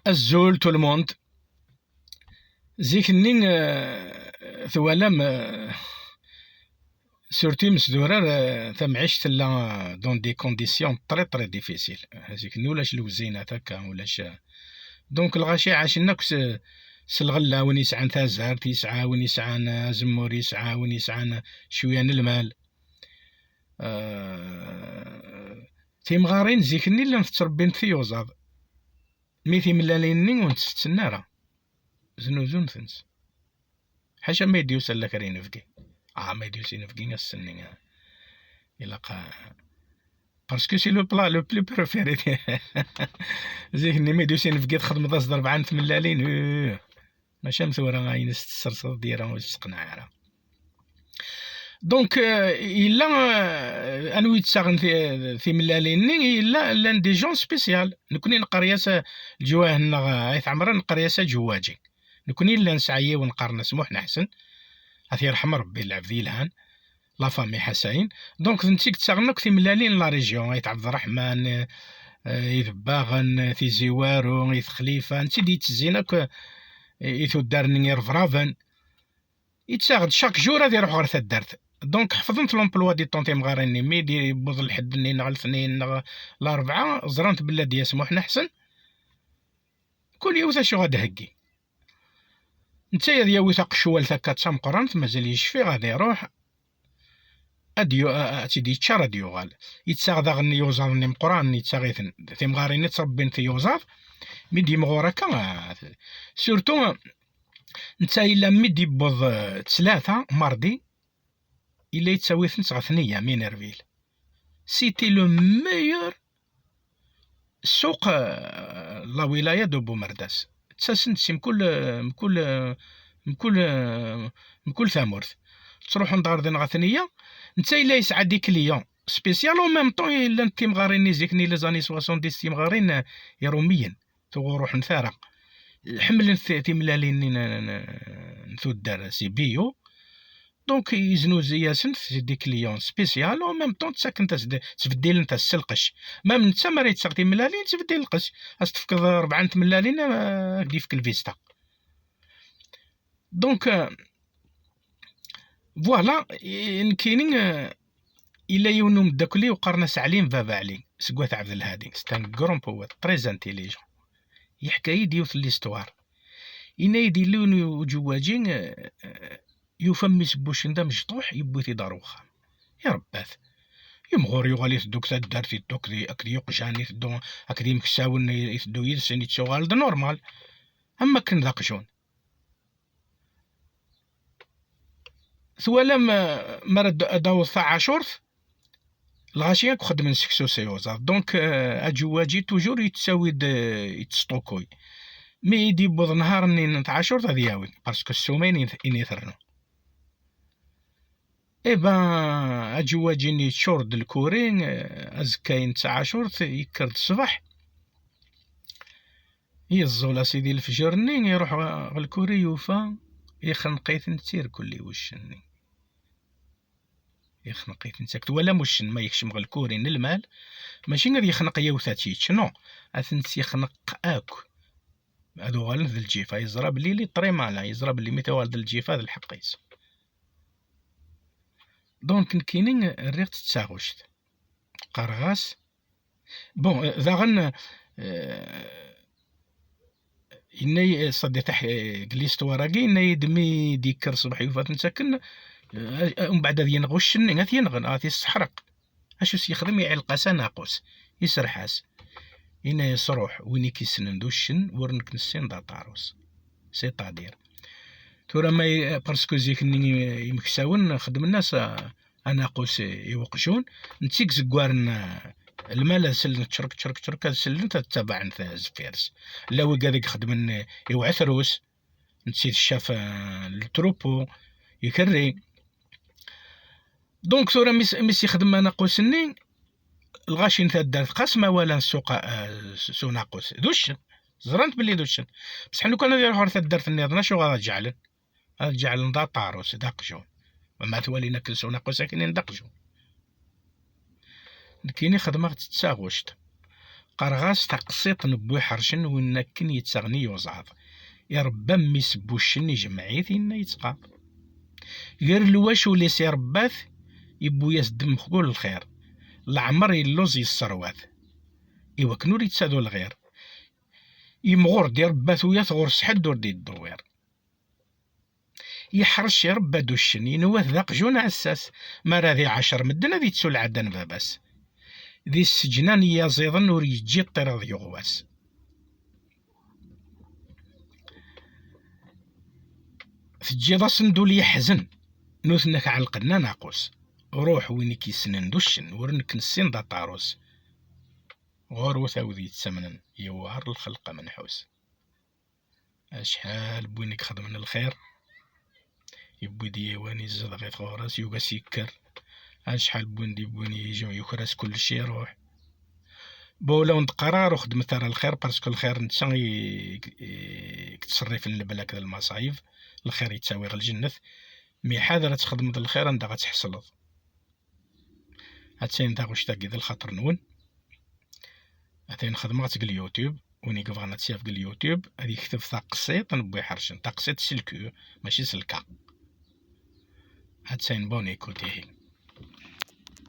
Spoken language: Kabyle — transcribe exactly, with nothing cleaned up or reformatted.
Azul tout le monde. Zik-nni, euh, twalam, euh, surtout imesdurar, euh, tamɛict tella, euh, dans des conditions très, très difficiles. Zik-nni ulac lewzinat akka, ulac, euh, donc lɣaci ɛacen akk s, s lɣella, win yesɛan tazart, yesɛa win yesɛan, euh, azemmur, yesɛa win yesɛan, euh, cwiya n lmal. Euh, timɣarin zik-nni llant ttrebbint tiyuzaḍ. Mi timellalin-nni ur ntett ara, znuzunt-tent. Ḥaca ma i d-yusa la kra inebgi. Ah, ma i d-yusa inebgi ass-nni, ah, ilaq, ah, parce que c'est le plat le plus préféré. Zik-nni mi d-yusa inebgi txedmeḍ-as d rebɛa n tmellalin, euh, maca am tura ayen s-tesserseḍ dira ur yesseqnaɛ ara. Donc, euh, yella, euh, anwa yettaɣen ti-, timellalin-nni, yella llan des gens spécial. Nekni neqqar-yas, euh, leǧwah-nneɣ, euh, Ayt Ɛemran, neqqar-yas aǧewwaǧi. Nekni llan nesɛa yiwen qqaren-as Muḥ Neḥsen, ad t-yerḥem Rebbi, lɛebd yelhan, la famille Ḥasayen. Donc, d netta i yettaɣen akk timellalin n la région, Ayt Ɛebderreḥman, euh, Idebbaɣen, Tizi Waru, Ayt Xlifa, netta i d-yettezzin akk, euh, i tuddar-nni irebraben. Yettaɣ-d chaque jour ad iruḥ ɣer taddart. Donc, ḥefḍent l'emploi du temps timɣarin-nni, mi d-yewweḍ lḥedd-nni neɣ letniyen neɣ larebɛa, ẓrant belli ad d-yas Muḥ Neḥsen. Kul yiwet acu ad d-heggi. Netta ad yawi taqecwalt akka d tameqqrant, mazal yecfi, ad iruḥ, ad yu-, a-, ad tt-id-yeččar, ad yuɣal. Yettaɣ daɣen iyuzaḍen imeqqranen, yettaɣ-iten. Timɣarin i ttrebbint iyuzaḍ, mi d-yimɣur akka, ah, surtout, netta yella mi d-yewweḍ, eh, ttlata, mardi, yella yettawi-tent ɣer tneyya, Minerville. C'était le meilleur ssuq, eh, la wilaya de Boumerdas. Ttasen-d si mkul, eh, mkul, eh, mkul, eh, mkul tamurt. Ttruḥun-d ɣer din ɣer tneyya. Netta yella yesɛa des clients spécial, en même temps, llant timɣarin-nni zik-nni, les années soixante-dix, timɣarin, eh, irumiyen. Tuɣ ur ruḥent ara. Ḥemmlen ti-, timellalin-nni n, n, n tuddar, c'est bio. Donc, yeznuzu-yasent, c'est des clients spécial, en même temps, ttaken-as-d, ttbeddilent-as s lqecc. Même netta, mi ara yettaɣ timellalin, yettbeddil lqecc. Ad s-tefkeḍ rebɛa n tmellalin, ah, ad k-d-yefk lvista. Donc, euh, voilà, i-, nekkini, euh, yella yiwen n umeddakel-iw qqaren-as Ɛli n Baba Ɛli, seg Wat Ɛebdelhadi. C'est un grand poète, très intelligent. Yeḥka-yi-d yiwet n l'histoire. Yenna-yi-d yella yiwen uǧewwaǧi, euh, euh, yufa mmi-s n wuccen d amecṭuḥ, yewwi-t-id ɣer wexxam. Irebba-t. Yemɣur yuɣal iteddu deg taddart, iteddu akked, akked yiqjan, iteddu akked yimeksawen, iteddu yid-sen, yettuɣal d normal. Am akken d aqjun. Twalam, eh, mi ara d-, ad d-taweḍ taɛacurt, lɣaci akk xeddmen seksu s iyuzaḍ. Donc, eh, aǧewwaǧi toujours yettawi-d, eh, yettesṭukuy. Mi i d-yewweḍ nnhar-nni n tɛacurt ad yawi, parce que ssuma i n-, i n-iternu. Eh ben, aǧewwaǧi-nni yeččur-d lkuri, eh, azekka-nni n tɛacurt, yekker-d ṣṣbeḥ, yeẓẓul a sidi lefjer-nni, iruḥ ɣer lkuri, yufa ixneq-iten d tirkelli wuccen-nni. Ixneq-iten d tirkelli. Twalam uccen ma yekcem ɣer lkuri n lmal, mačči ad yexneq yiwet ad tt-yečč, non, ad tent-yexneq akk. Ad uɣalen d lǧifa, yeẓra belli il est très malin, yeẓra belli mi tuɣal d lǧifa d lḥeqq-is. Donc, nekkini rriɣ-tt d taɣect. Qqareɣ-as, bon, euh, daɣen, euh, yenna-yi, euh, ṣaddiq, euh, deg l'histoire-agi, yenna-yi-d mi d-yekker ṣṣbeḥ yufa-ten akken, euh, umbeɛd ad yenɣ uccen-nni, ad t-yenɣen, ad t-yesseḥreq. Acu s-yexdem? Iɛelleq-as anaqus, iserreḥ-as. Yenna-yas, ruḥ, win i k-yessnen d uccen, ur nekk nessin d aṭarus. C'est-à-dire, tura ma, parce que zik-nni imeksawen xedmen-as, ah, anaqus i, i uqjun, netta i izeggaren, ah, lmal, ad sellen ččrek, ččrek, ččrek, ad sellen, ad ttabaɛen ta-, zeffir-s. Llan wigad i ixedmen i uɛetrus, netta i d ccaf, ah, n le troupeau, ikerri. Donc, tura mi s-, mi s-yexdem anaqus-nni, lɣaci n taddart, xas ma walan ssuq, ah, s, s unaqus, d uccen. Ẓrant belli d uccen. Bṣeḥ lukan ad iruḥ ɣer taddart nniḍen, acu ad ǧeɛlen? Ad ǧeɛlen d aṭarus, d aqjun. Ma twalin akken s unaqus akken d aqjun. Nekkini xedmeɣ-tt d taɣect. Qqareɣ-as taqsiṭ n Buḥercen, win akken yettaɣen i yuẓaḍ. Irebba mmi-s n wuccen, ijmeɛ-it, inna yettɣaḍ. Gar lwacul-is irebba-t, yewwi-yas-d mkul lxir. Leɛmer yelluẓ yesserwat, iwakken ur yettadu lɣir. Yemɣur-d irebba-t uyat, ɣur-s ḥedd ur d-yeddewwir. Yeḥrec irebba-d uccen, yenwa-t d aqjun aɛessas, mi ara d iɛacer medden ad yettu lɛada n baba-s. Di sseǧna n yiyaẓiḍen ur yeǧǧi ṭṭir ad yuɣwas. Teǧǧiḍ-asen-d ul yeḥzen, nutni ak-ɛelqen anaqus. Ruḥ win i k-yessnen d uccen, ur nekk nessin d aṭarus. Ɣur-wet a wid yettamnen, yewɛer lxelq amenḥus. Acḥal n win i ixedmen lxir, yewwi-d yiwen, izdeɣ-it ɣur-s, yugi ad s-yekker. Acḥal n win d-yewwin yiju, yuker-as kullec, iruḥ. Bon, ula ur d-qqareɣ ara ur xeddmet ara lxir, parce que lxir netta i, i, i yettṣerrifen lebla akked lmaṣayeb. Lxir yettawi ɣer lǧennet. Mi ḥader ad txedmeḍ lxir anda ad tḥesleḍ. Attan taɣect-agi d lxaṭer-nwen. Attan xedmeɣ-tt deg YouTube. Win i yebɣan ad tt-yaf deg YouTube, ad yekteb taqsiṭ n Buḥercen. Taqsiṭ s lku, mačči s lka. Attan, bonne écoute, ihi.